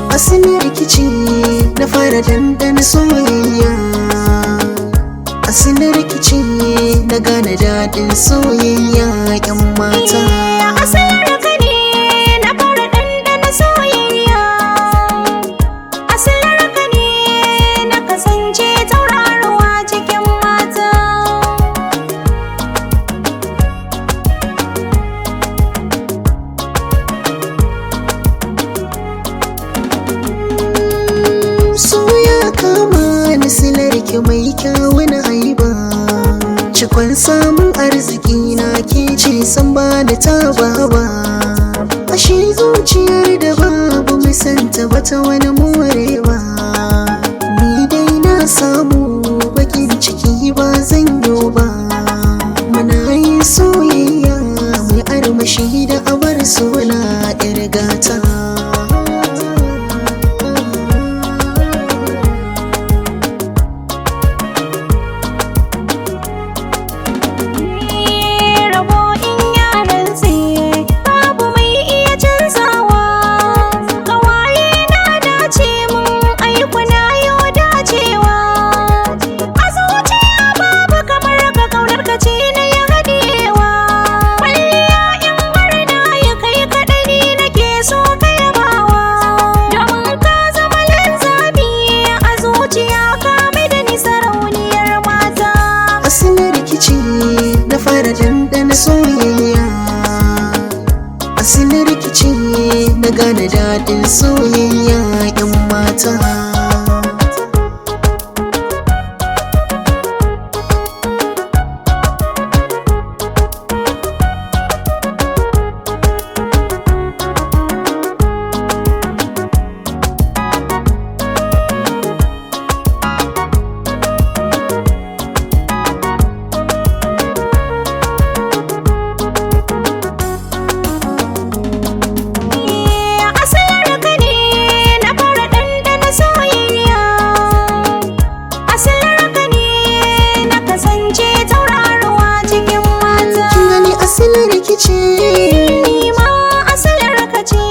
Asalin rikici na fara dandana soyayya. Asalin rikici na gane daɗin soyayya, 'yan mata. Asalin ka ne na fara ɗanɗana soyayya. Asalin ka ne na kasance tauraruwa cikin mata. So ya kama ni silar ki mai kyawun haiba. Cikon samun arziki na ke ce, san ba da taba ba. Ashe zuciyar da babu mai santa bata wani more ba. Ni dai na samu, bakin ciki ba zan yi ba. Muna yin soyayya mai armashi da abar suna, 'yar gata. Rabo in ya rantse babu mai iya canzawa. Kawaye na dace mun aiku na yau dacewa. A zuciya babu kamar ka, kaunar ka ce na yi haɗewa. Kwalliya in har na yi kai kaɗai ni nake so ka yabawa. Domin ka zama linzami a zuciya, ka mai da ni sarauniyar mata. Asalin rikici na fara dandana soyayya. Asalin rikici na gane daɗin soyayya, 'yan mata. Asalin ka ne na fara ɗanɗana soyayya. Asalin ka ne na kasance tauraruwa cikin mata. Kin gani, asalin rikici. Ni ma asalin ka ce.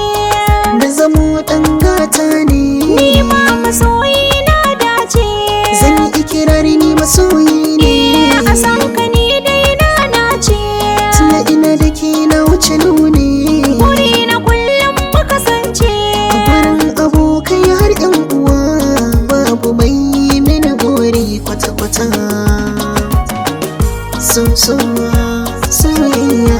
Na zamo ɗan gata ne. Ni ma masoyi na dace. Zan yi ikirari, ni masoyi ne. A san ka ni dai na nace. Tunda ina da ke na wuce nuni. Wuri na kullum mu kasance. A gurin abokai har 'yan uwa, babu mai mini gori kwata-kwata. So so soyayya.